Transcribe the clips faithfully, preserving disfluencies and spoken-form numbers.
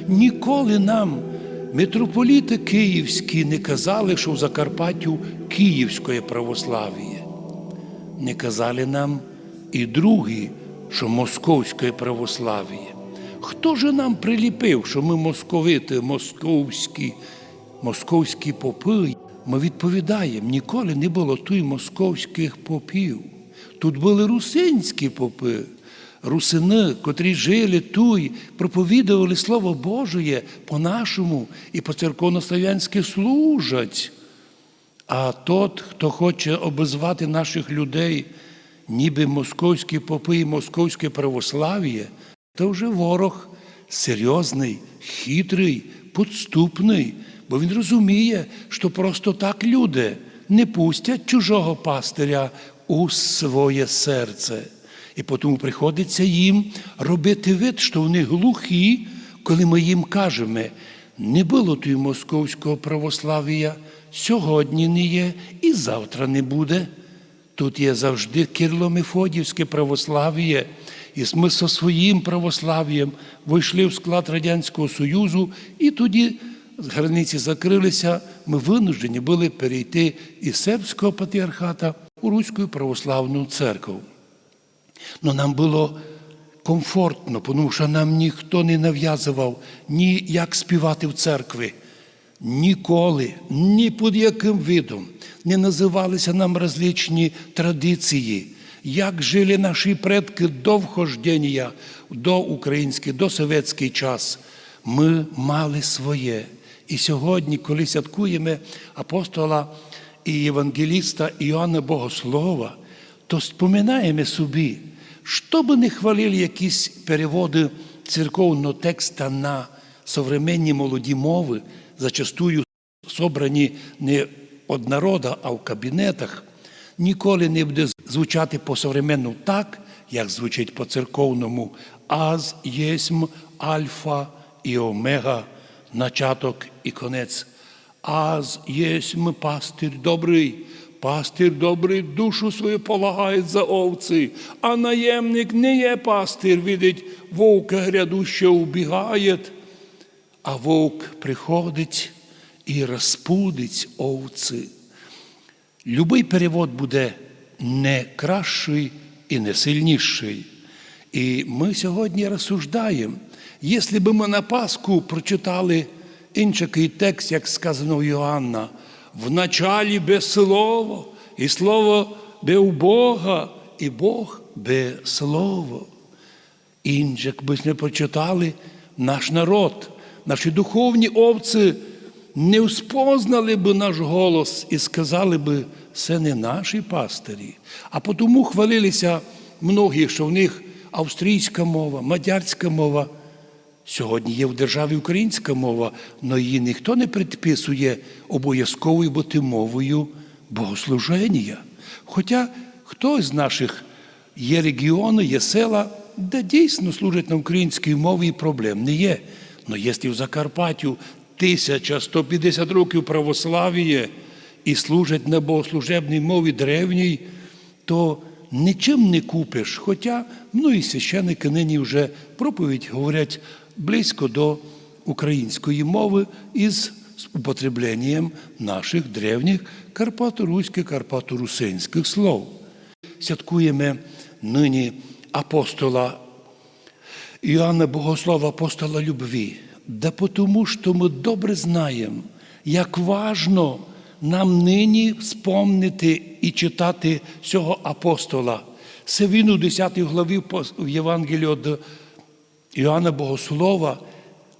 Ніколи нам митрополіты київські не казали, што в Закарпаттю київськоє православіє. Не казали нам і другі, што московськоє православіє. Хто же нам приліпив, што мы московиты, московські, московські попы? Мы відповідаєм: ніколи не было туй московськых попів. Тут были русинські попы, русины, котрі жили туй, проповідовали Слово Божоє по-нашому і по-церковнославянськи служать. А тот, хто хоче обозвати нашых людей, нібы московські попы і московське православіє, то вже ворог серйозный, хитрый, подступный, бо він розуміє, што просто так люди не пустять чужого пастиря у своє серце. І потому приходить ся їм робити вид, што вони глухі, коли мы їм кажеме: не было туй московського православія, сьогодні не є і завтра не буде. Тут є завжди кирло-мефодіївське православіє, і мы со своїм православієм войшли в склад Радянського Союзу, і тоді границі закрыли ся, мы вынуждені были перейти із сербського патріархата у Руську православну церкву. Но нам было комфортно, потому што нам ніхто не навязовав ні як співати в церкви, ніколи, ні під якым видом не называли ся нам различні традиції, як жили наші предкы до вхожденія, до українськый, до совєтськый час. Мы мали своє. І сьогодні, коли святкуєме апостола і євангеліста Іоанна Богослова, то споминаєме собі, што бы не хвалили якісь переводы церковного текста на современні молоді мовы, зачастую собрані не од народа, а в кабінетах, ніколи не буде звучати по-современному так, як звучить по-церковному: Аз єсмь Альфа і Омега, начаток і конець. Аз єсмь пастир добрый, пастир добрый душу свою полагає за овці, а наємник не є пастир, видить, вовка грядущого убігає, а вовк приходить і розпудить овці. Любый перевод буде не кращый і не сильнішый. І мы сьогодні розсуждаєм, єсли бы мы на Пасху прочитали іншакый текст, як сказано в Йоанна: «В началі быв Слово, і Слово быв у Бога, і Бог быв Слово». Інче, якбы сьме прочитали, наш народ, наші духовні овці не вспознали бы наш голос і сказали бы: «Се не наші пастирі». А потому хвалили ся многі, што в них австрійська мова, мадярська мова. Сьогодні є в державі українська мова, но її ніхто не предписує обов'язковою быти мовою богослуженія. Хотя хтось з наших є регіоны, є села, де дійсно служать на українській мові і проблем не є. Но єсли в Закарпаттю тисяча сто пятдесят років православіє і служать на богослужебній мові древній, то ничим не купиш. Хотя многі священники нині вже проповідь говорять близько до української мови із употребленням наших древніх карпаторуськых, карпаторусинськых слов. Святкуєме нині апостола Іоанна Богослова, апостола любви. Да потому, што мы добре знаєм, як важно нам нині вспомнити і читати сього апостола. Се він у десятій главі пос-, в Євангелії од Іоанна Богослова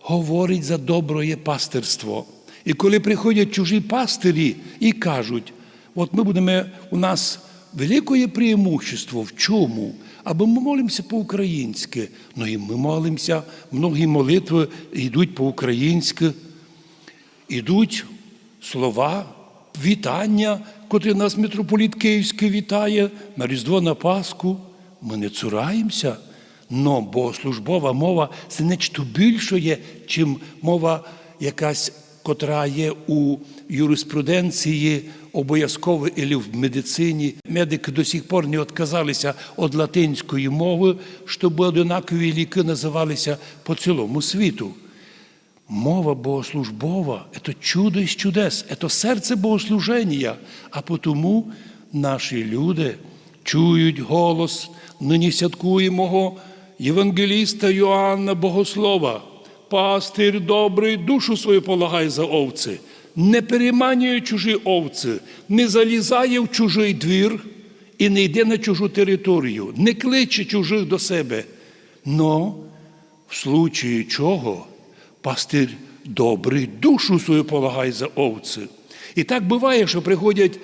говорить за доброє пастирство. І коли приходять чужі пастирі і кажуть: «От мы будеме, у нас великоє преимущество в чому? Або мы молимся по-українськи». Ну і мы молимся, многі молитвы йдуть по-українськи. Ідуть слова, вітання, котрі нас митрополіт Київськый вітає на Різдво, на Пасху. Мы не цураємся, но богослужбова мова — се нечто більшоє, чим мова якась, котра є у юриспруденції обов'язково, или в медицині. Медикы до сих пор не отказали ся од латинської мовы, щоб одинакові лікы называли ся по цілому світу. Мова богослужбова — это чудо из чудес, это серце богослуженія. А потому наші люди чують голос нині святкуємого євангеліста Йоанна Богослова: «Пастир добрый душу свою полагає за овцы». Не переманює чужі овцы, не залізає в чужий двір і не йде на чужу територію, не кличе чужих до себе. Но в случаї чого пастир добрый душу свою полагає за овцы. І так быває, што приходять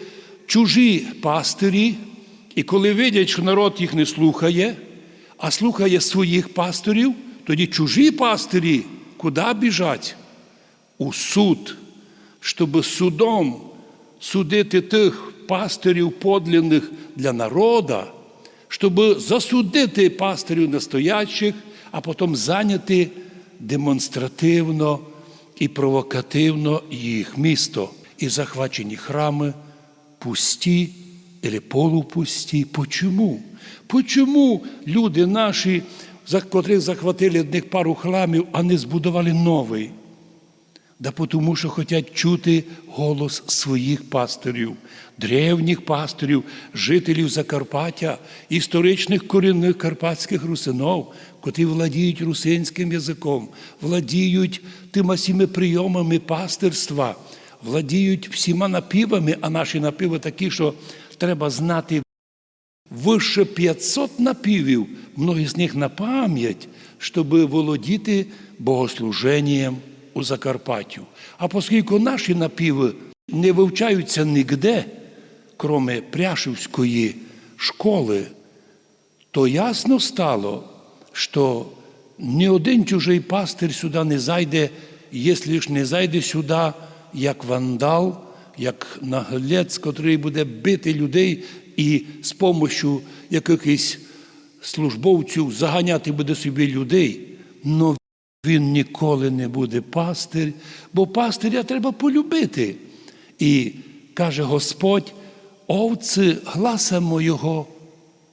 чужі пастирі, і коли видять, што народ їх не слухає, а слухає своїх пастирів, тоді чужі пастирі куды біжать? У суд, щобы судом судити тых пастирів подлинных для народа, щобы засудити пастирів настоящих, а потом заняти демонстративно і провокативно їх місто. І захвачені храмы пусті или полупусті. Почому? Почому люди наші, за-, котрых захватили одних пару храмів, а не збудовали новый? Да потому, што хотять чути голос своїх пастирів, древніх пастирів, жителів Закарпаття, історичных корінных карпатськых русинов, котрі владіють русинськым языком, владіють тыма всіма прийомами пастирства, владіють всіма напівами, а наші напівы такі, што треба знати выше пятьсот напівів, многі з них на память, щобы володіти богослуженієм у Закарпаттю. А поскілько наші напівы не вывчаються нигде, кроме Пряшівської школы, то ясно стало, што ні один чужий пастир сюды не зайде, если ж не зайде сюды як вандал, як наглець, котрый буде бити людей і з помощю якыхось службовців заганяти буде собі людей. Но він ніколи не буде пастир, бо пастиря треба полюбити. І каже Господь: «Овцы гласа мойого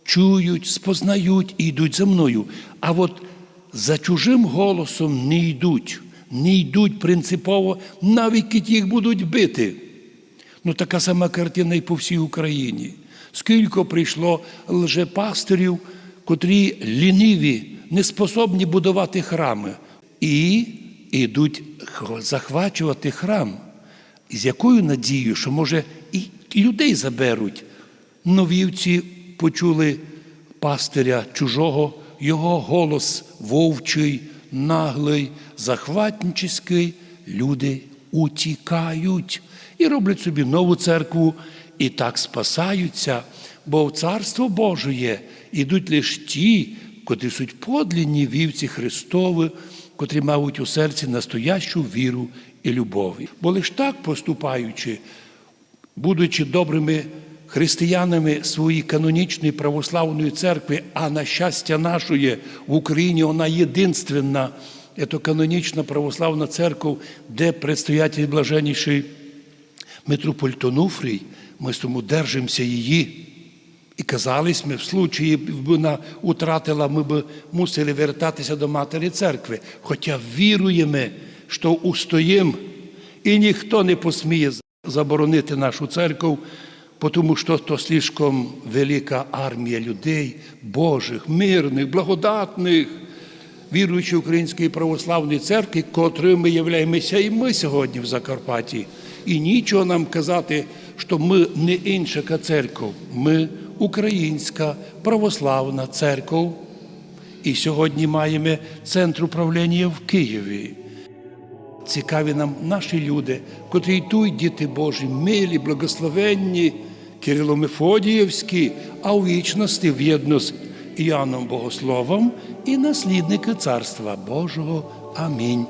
чують, спознають і йдуть за мною». А от за чужым голосом не йдуть, не йдуть принципово, навіть кідь їх будуть бити. Ну, така сама картина і по всій Україні. Скілько прийшло лжепастирів, котрі ліниві, неспособні будовати храмы. І йдуть х-, захвачовати храм. З якою надією, што, може, і людей заберуть. Но вівці почули пастиря чужого, його голос вовчий, наглый, захватническый, люди утікають і роблять собі нову церкву, і так спасаються, бо в Царство Божоє йдуть лиш ті, котрі суть подлинні вівці Христовы, котрі мають у серці настоящу віру і любов. Бо лиш так поступаючи, будучи добрыми християнами своєї канонічної православної церкви, а на щастя нашоє в Україні вона єдинственна, це канонічна православна церков, де предстоятель блаженнішый митрополит Онуфрій, мы з тому держимся її. І казали сьме, в случаї, якбы вона утратила, мы бы мусили вертатися до Матері Церкви. Хотя віруєме, што устоїм, і ніхто не посміє заборонити нашу церков, потому што то слишком велика армія людей, Божых, мирных, благодатных, віруючої Української православної церкви, котрою мы являємося і мы сьогодні в Закарпатті. І нічого нам казати, што мы не інша церков. Мы Українська православна церков. І сьогодні маєме центр управління в Києві. Цікаві нам наші люди, котрі йдуть, діти Божі, милі, благословенні, кирило-мефодіївські, а у вічности вєдно з Іоанном Богословом і наслідникы Царства Божого. Амінь.